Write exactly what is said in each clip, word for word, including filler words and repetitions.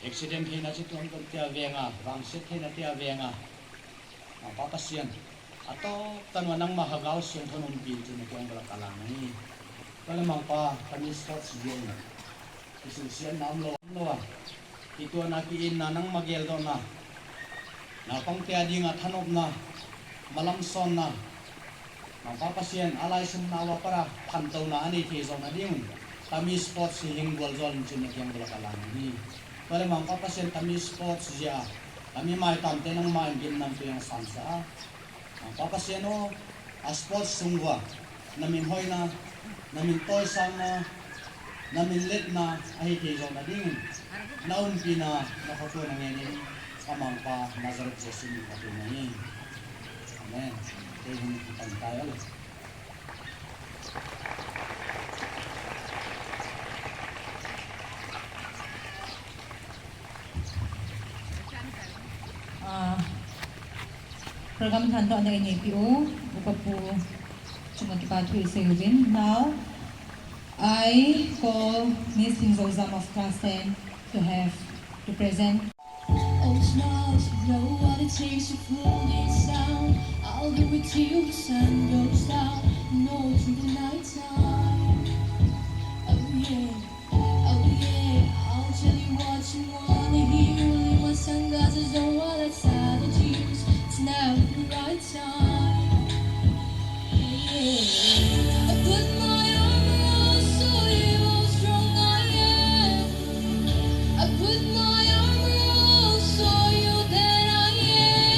Accident theina chu tuamtuam tia venga, vangset theina tia venga. Mangpa Pasian, atop tah uva nangma Lhagao Siangthou in umpi in chun nakeng bula kalang ahi. Tua le Mangpa, tami sports jia in, kisungsiatna umlou, umlou a, kituahna, ki-itna, nangma geldohna, naupang tia dinga thanopna, malam sonna, Mangpa Pasian, alai sung nauva para phantouna anei thei jouna ding, tami sports hi hing gualjol in chun nakeng bula kalang ahi. Tua le Mangpa Pasian, tami sports jia, tami maitam te nangma in gimnamtui in asansah a, Mangpa Pasian o, a sports sung uva, namin hoina, namin toisangna, namin letna ahi thei jouna ding, na umpina, na khoto na ngen in, a Mangpa Nazareth Jesu min kathum ahi. Amen. Kei hin kipan tai o le. Ah, program thanto ana inei piu, Upa Pu chunga kipa thu isei uvin. Now, I call Miss Lim Zo Zam of class ten to have to present. Oh, smiles, you know what it takes to fool this town. I'll do it till the sun goes down. No, through the night time. Oh, yeah. Oh, yeah. I'll tell you what you wanna hear. Leave my sunglasses on while I start the tears. It's now the right time. Yeah. I put my armor on, show you how strong I am. I put my armor on, show you that I am.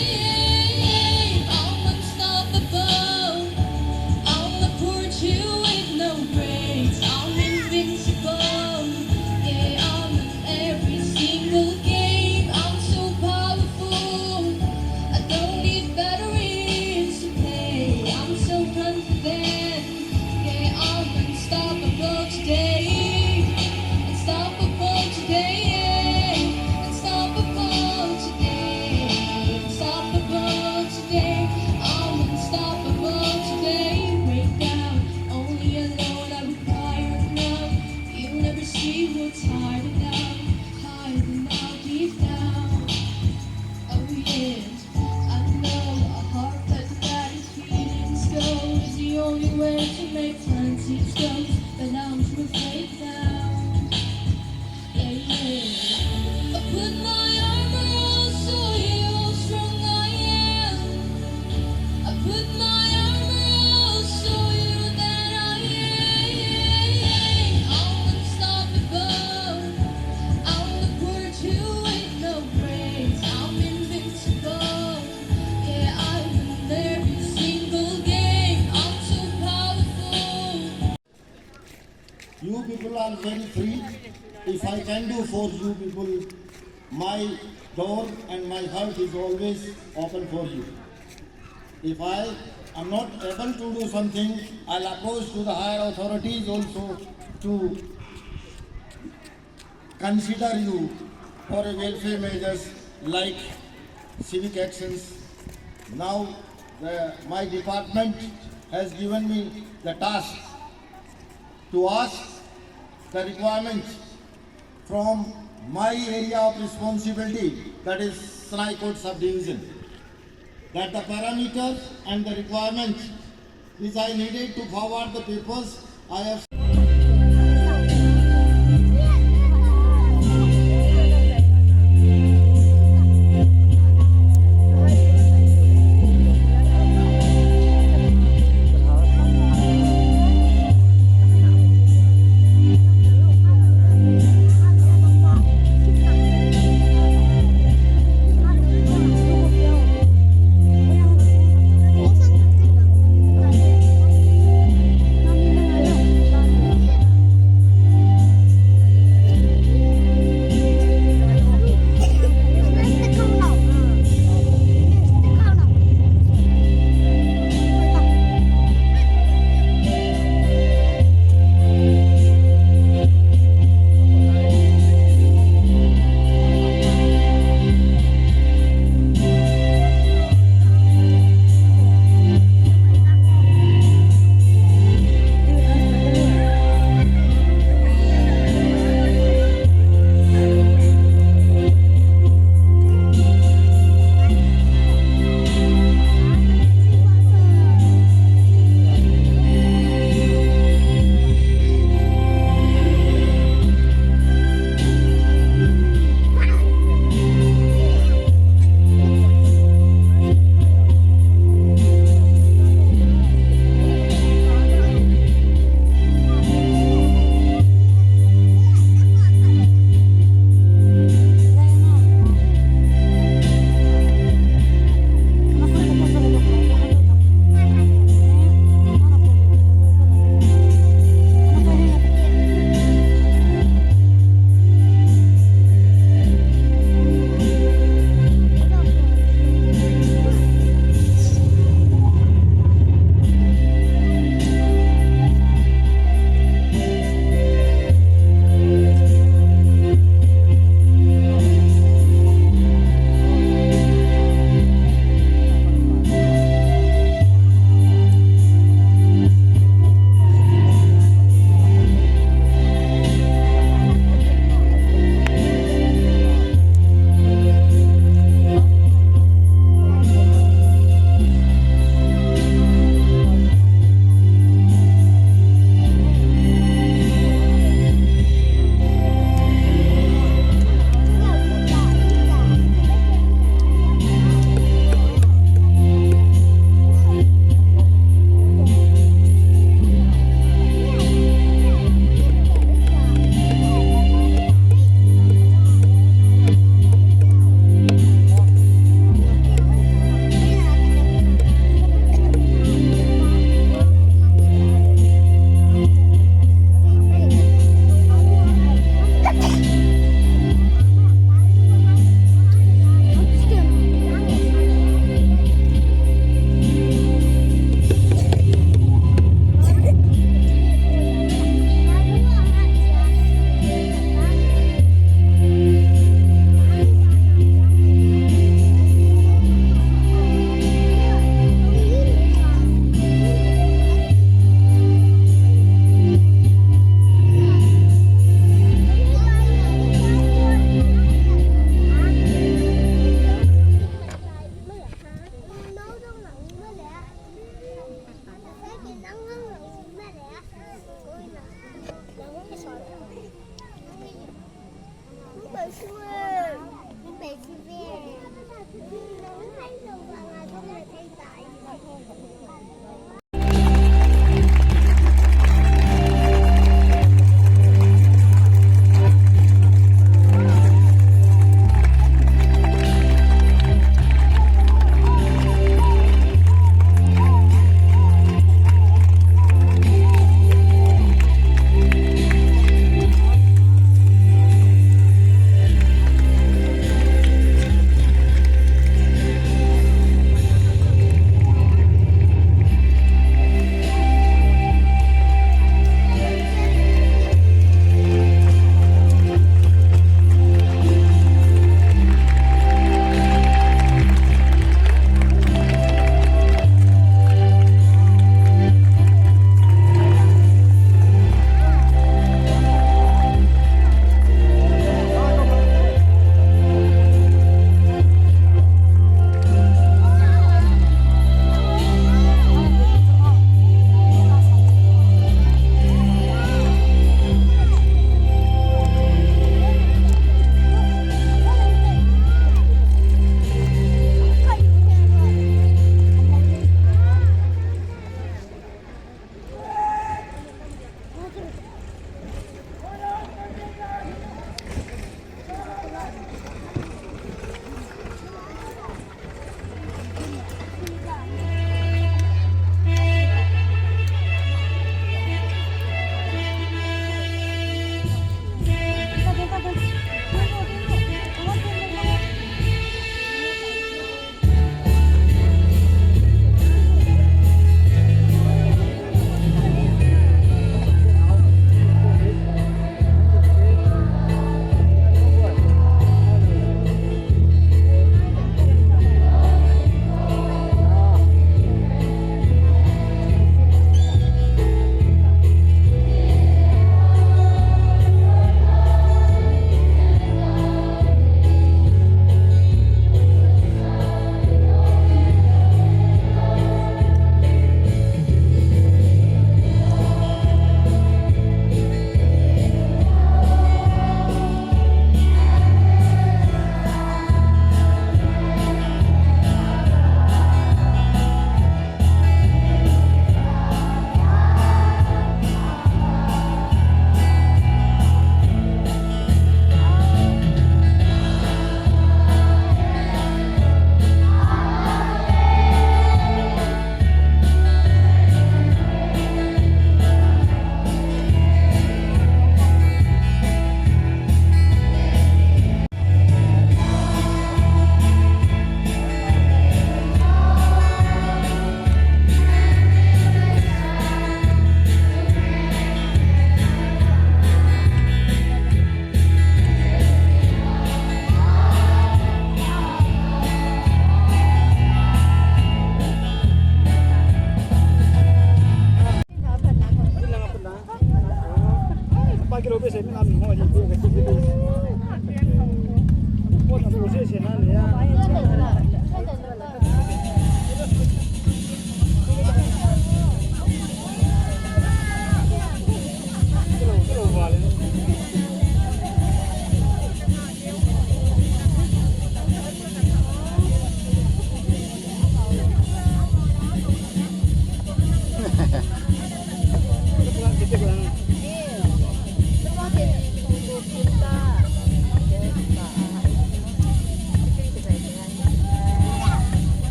I'm unstoppable. I'ma put you with no brakes. I'm invincible. Yeah, I'm in every single game. I'm so powerful. I don't need batteries to play. I'm so confident. Yeah, I'm unstoppable today. Unstoppable today, yeah. Unstoppable today. Unstoppable today. I'm unstoppable today. Break down. Only alone I require now. You never see what's hiding out. Hiding out deep down. Oh, yeah. I know a heart that is beating slow is the only way to make friendships grow, but I'm too afraid now. Yeah, yeah. I put my armor on, show you how strong I am. I put my armor on, show you that I am. I'm unstoppable. I'ma put you with no brakes. I'm invincible. Yeah, I win every single game. I'm so powerful. You people are very free. If I can do for you people, my door and my heart is always open for you. If I am not able to do something, I'll approach to the higher authorities also to consider you for a welfare measures like civic actions. Now, the, my department has given me the task to ask the requirement from my area of responsibility, that is Sonaikot subdivision, that the parameters and the requirements which I needed to forward the papers, I have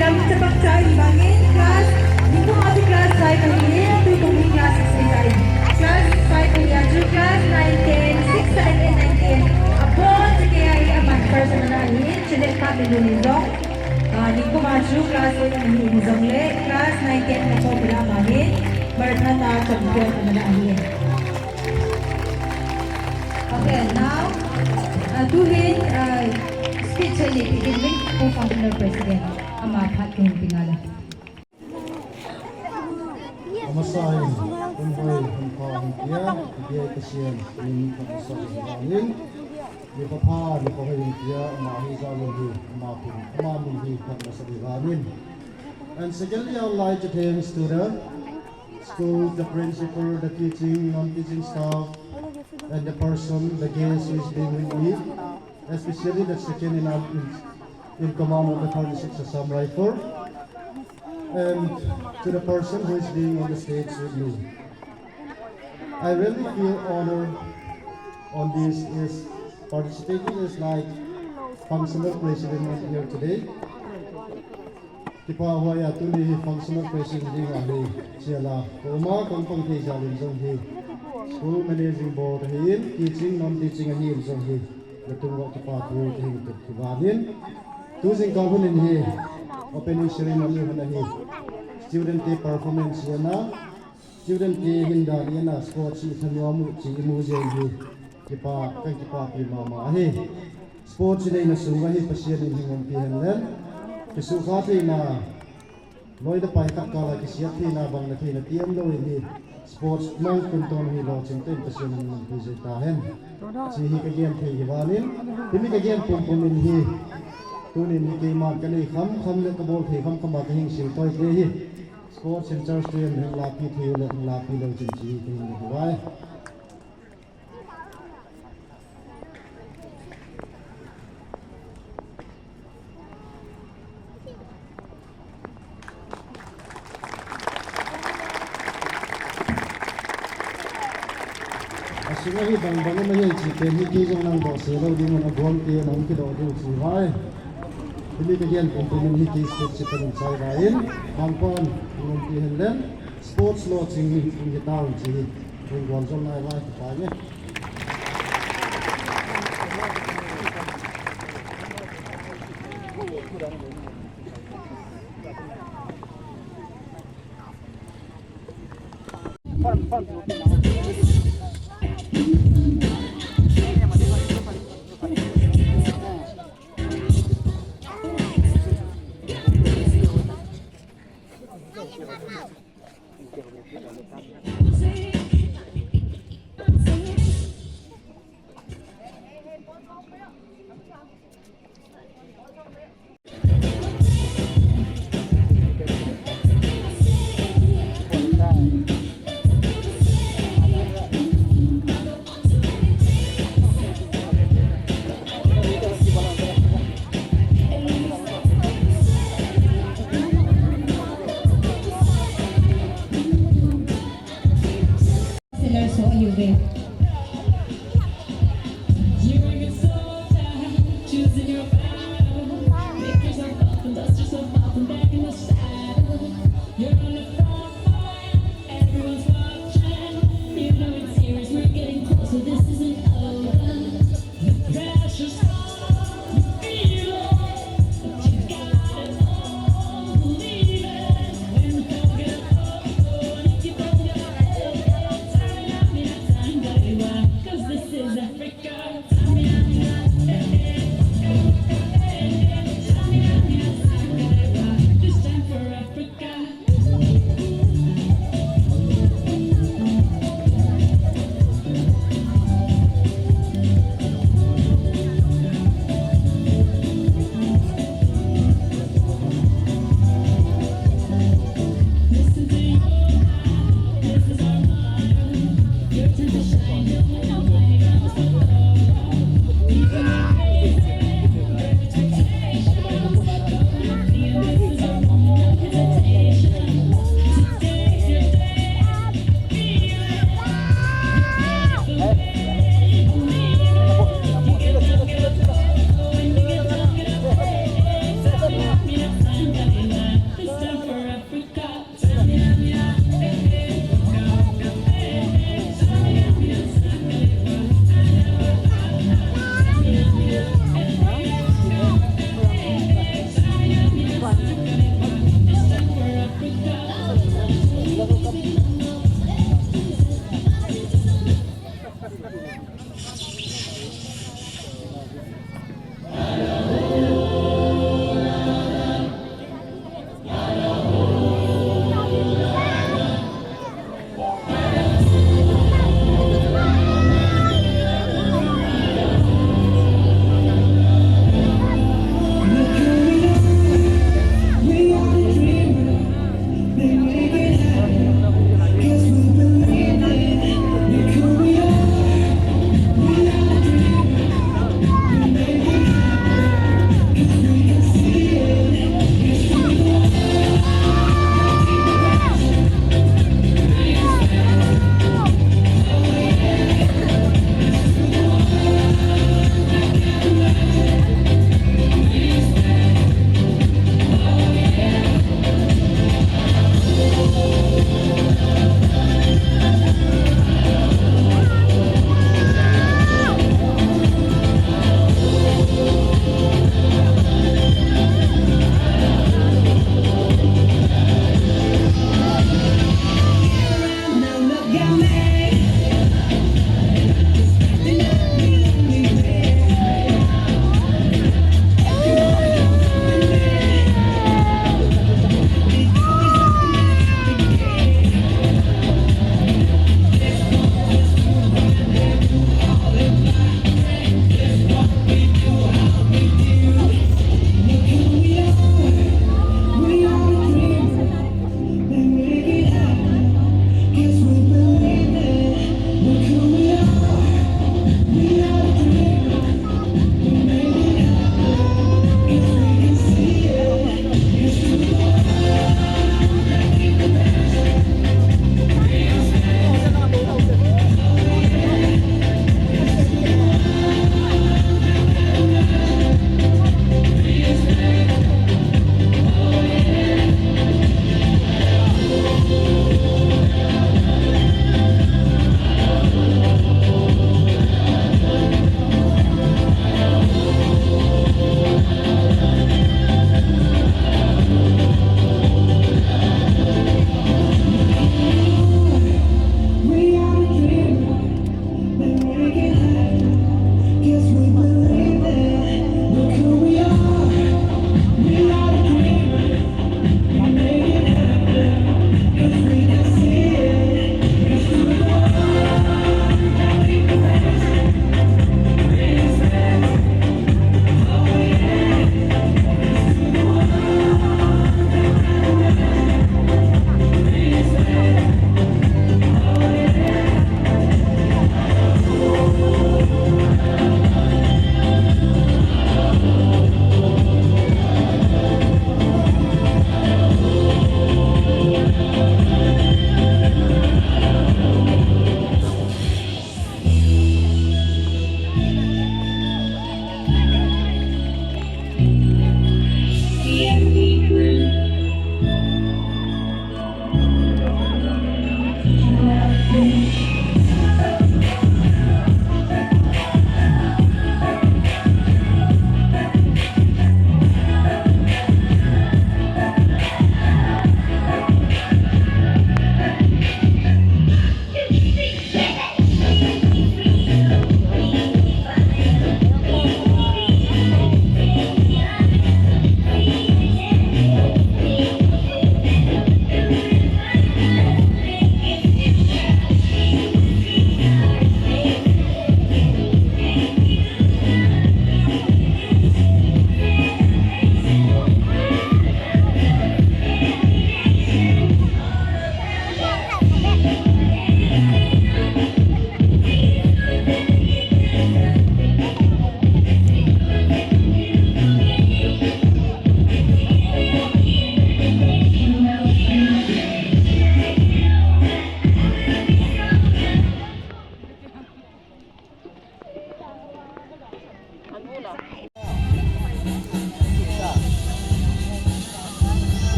Lam chapak cha in bangin class, nikuma chu class five ahin, tukum hi class six ahi. Class five ahi a chu class nine, ten, six, seven, eight, nine, ten. Abon chakei ahi, aman first aman ahin, chule ka min dun in jong. Ah, nikuma chu class eight ahin jong le, class nine, ten na ko pila aman ahin, marathon a champion aman ahin. Okay, now, uh, tuhin, uh, speech ni begin with co-founder president, ama phat kin tingala. Amasa in, hun hoi, hun pha, hun pia, pia Pathen, min pha sa in, ni pha pha, ni pha hoi, hun pia, ama hi ja lun hi, ama pun, ama min hi, pha sa di vanin. And secondly, I would like to thanks to the school, the principal, the teaching, non-teaching staff, and the person, the guest who is being with me, especially the second in, in, in command of the thirty-six Assam Rifle, and to the person who is being on the stage with me. I really feel honored on this is participating as like functional president here today. Kipa hoi a tuni hi functional president ding ahi, chule, koma kong pang thei jal in jong hi, school managing board ahin, teaching, non-teaching ahin jong hi, natung uva kipa thu kahin tup kit vanin. Tu jingkah hun in hi, opening ceremony hun ahi, student te performance hi ana, student te hin dan hi ana, sports hi thanom u chi imu jeng hi, kipa, kan kipapi mama ahi. Sports neina sunga hi Pathen in hin umpi hen len. Kisukha theina, loi le pai khat kala kisiat theina, bang na theina ti umlou in hi, sports mang kun ton hi lou ching ten Pathen in umpi jing tahen. Chi hi kagen thei hi vanin, tuni kagen pumpum in hi, tunin hi keiman kanei kham kham le kabol thei kham kham a kahing sil toi te hi, sports in church ten hung lapi thei le hung lapi lou ching chi hi kahin hi vai. Asunga hi bang bang na ye chi pen hi kei jong nang doh se lou ding un, aguang te nang kidoh ding chi vai. Himi kagen pumpum in hi kei stage chi pen in chai vai in, bang pan, ngun ti hen len, sports lou ching hi, hi taun chi hi. Hung guan jom nai lai, kipa nge.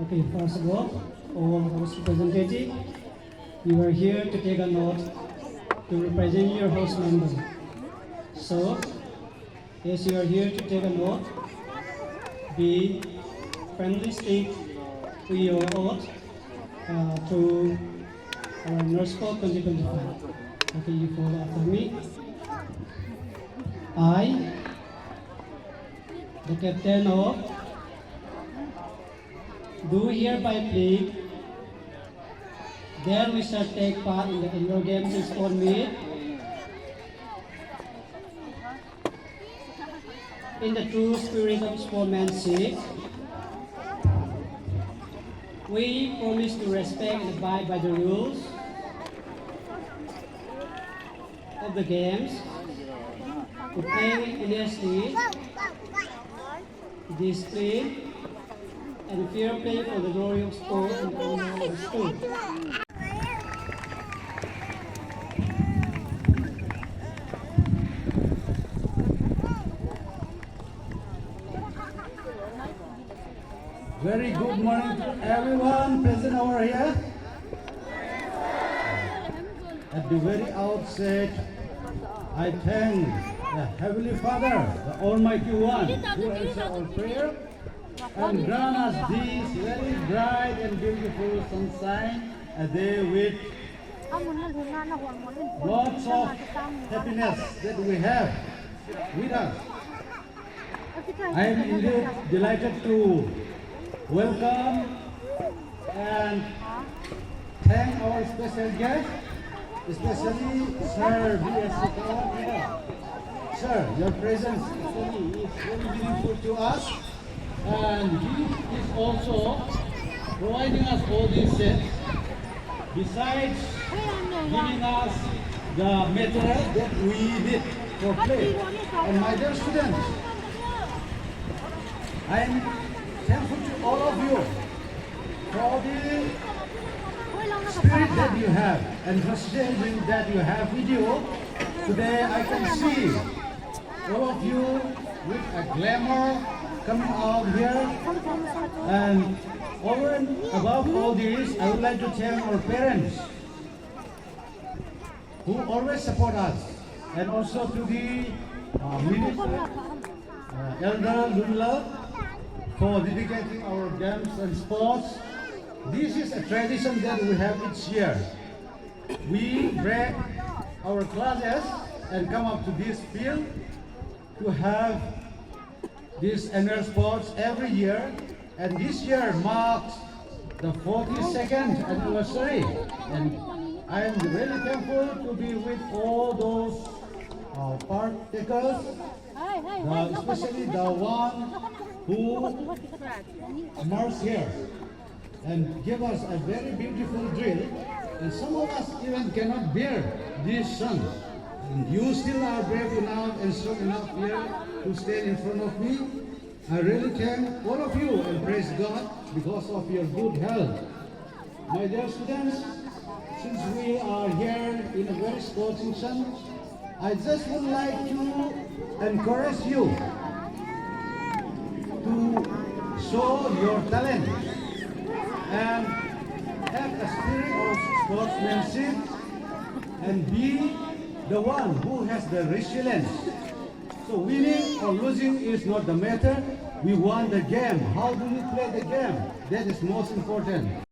Okay, first of all, all host representative, you are here to take an oath to represent your host member. So, as you are here to take an oath, be friendly, stick to your oath, uh, to our Nurse Corps twenty twenty-five. Okay, you follow after me. I, the captain of, do hereby plead that we shall take part in the annual games and sport meet in the true spirit of sportsmanship. We promise to respect and abide by the rules of the games, to play honestly, discipline, and fair play for the glory of sport and honor of the school. Very good morning to everyone present over here. At the very outset, I thank the Heavenly Father, the Almighty One, who answers our prayer and grant us this very bright and beautiful sunshine, a day with lots of happiness that we have with us. I am indeed delighted to welcome and thank our special guest, especially Sir B S Sikawan. Sir, your presence actually is very meaningful to us, and he is also providing us all these sets, besides giving us the material that we need for play. And my dear students, I am thankful to all of you for the spirit that you have and enthusiasm that you have with you. Today I can see all of you with a glamour coming out here. And over and above all this, I would like to thank our parents who always support us, and also to the, uh, minister, uh, Elder Lunla, for dedicating our games and sports. This is a tradition that we have each year. We break our classes and come up to this field to have this annual sports every year, and this year marks the forty-second anniversary, and I am really thankful to be with all those, uh, partakers, the, especially the one who marched here and gave us a very beautiful drill, and some of us even cannot bear this sun. And you still are brave enough and strong enough here to stand in front of me. I really thank all of you and praise God because of your good health. My dear students, since we are here in a very sporting sun, I just would like to encourage you to show your talent and have a spirit of sportsmanship and be the one who has the resilience. So winning or losing is not the matter. We want the game. How do we play the game? That is most important.